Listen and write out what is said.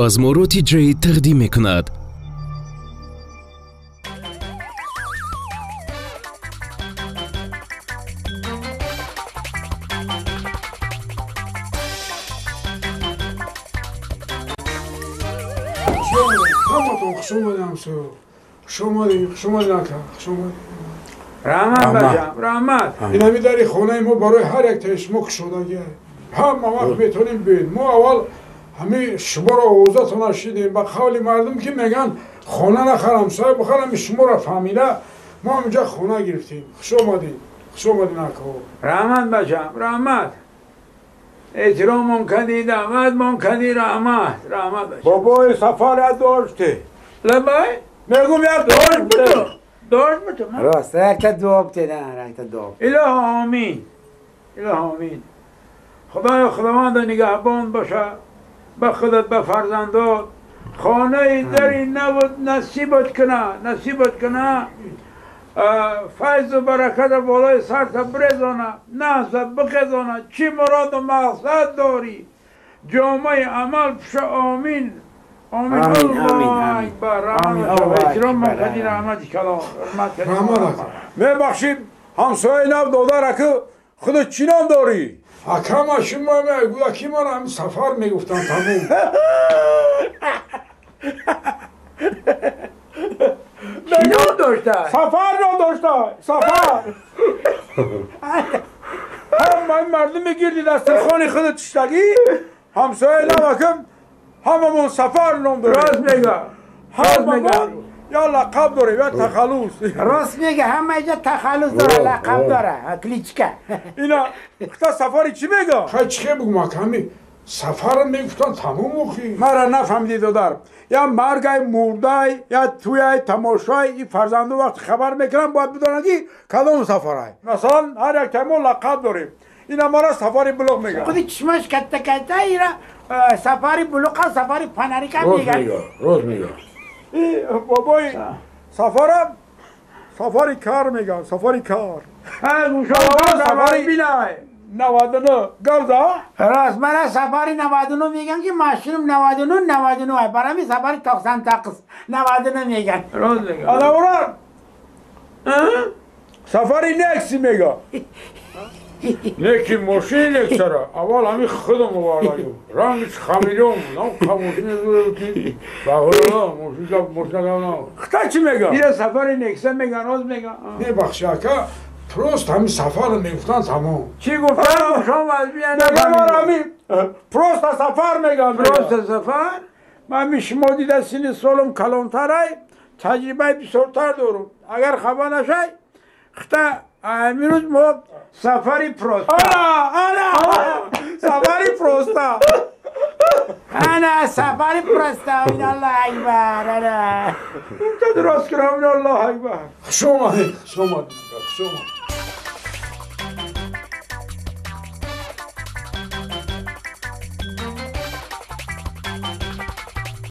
Базморо TJ тақдим мекунад. Ҳаматон хуш омадед, ҳамсоё. Хуш омадед, хуш омадед, ака, хуш омадед. Раҳмат, бачам, раҳмат. Ин ҳами дари хонаи мо барои ҳар яктаи шумо кушодагиа. Ҳама вақт метавонем биёед. Мо аввал ҳами шуморо овозатона шидем. Ба қавли мардум ки мегӯянд хона нахар, ҳамсоя бихар, ҳами шуморо фаҳмида мо ҳаминҷа хона гирифтем. Хуш омадед, хуш омадед, ака. Раҳмат, бачам, раҳмат. Эҳтиромон кардӣ, даъватмон кардӣ, раҳмат, раҳмат. Бобои Сафар як дошти. Лабай? Мегум як дошт буду. Дошт буду. Рост, якта дуо битена, якта дуо. Илоҳо омин. Илоҳо омин. Худоё худованда нигаҳбон боша ба худат, ба фарзандот. Хонаи дари навот насибат куна, насибат куна. Файзу бараката болои сарта брезона, наҳза бихезона. Чӣ муроду мақсад дорӣ? Ҷомаи амал пуша. Омин, омин. Аллоҳу акбар. Эҳтиромон кардӣ, раҳмати калон, ҳурмат кардӣ. Мебахшид, ҳамсояи нав додар аку, худат чӣ ном дорӣ? Акама шумо гӯяки мара ҳами Сафар мегуфтанд, тамом. Чӣ ном дошта? Сафар ном дошта, Сафар. Ҳамаи мардуми гирди дастархони худат шиштагӣ, ҳамсояи нав акам, ҳамамон Сафар ном дорем. Рост мега. Ҳамамон я лақаб дорем, я тахаллус. Рост мега, ҳама ҷа тахаллус дора, лақаб дора, кличка. Ина хта Сафари чӣ мега? Хай чӣ бигум, аками Сафарро мегуфтанд, тамом охи. Мара нафаҳмидӣ, додар. Я маргай, мурдай, я туяй, тамошой, и фарзанду вақти хабар мекунам, бояд бидонанд ки кадом сафарай. Масалан, ҳар як мо лақаб дорем. Ина мара Сафари Булуқ мегӯянд. Худи чишмаш катта катта, ира Сафари Булуқа, Сафари Фонарика мегӯянд. Рост мега. И бобои Сафарам Сафари Кар мегӯянд, Сафари Кар. Сафари Билай. 99 гавза? Рост, мара Сафари 99 мегӯянд ки машинам 99 99. Барами Сафари 99 99 мегӯянд. Рост мегӯянд. Ана уран Сафари Некси мега. Неки мошини Нексара. Аввал ҳами худам овардагим. Рангиш хамелеон буд. Ам мошини ки баҳора мошина мошина гавна. Хта чӣ мега? Ира Сафари Некса мегӯянд, рост мегӯянд. Мебахши, ака, просто ҳами Сафарро мегуфтанд, тамом. Чӣ гуфтанд? Шом аз мега. Просто Сафар мегӯянд. Просто Сафар? Ман ҳами шумо дида синни солам калонтарай, таҷрибаи бисёртар дорум. Агар хафа нашай, хта амирӯз мо Сафари Проста. Ана, Сафари Проста. Ана Сафари Проста. Аллоҳу акбар. Ана дуруст кунам. Аллоҳу акбар. Хуш омадед, хуш омадед, хуш омадед.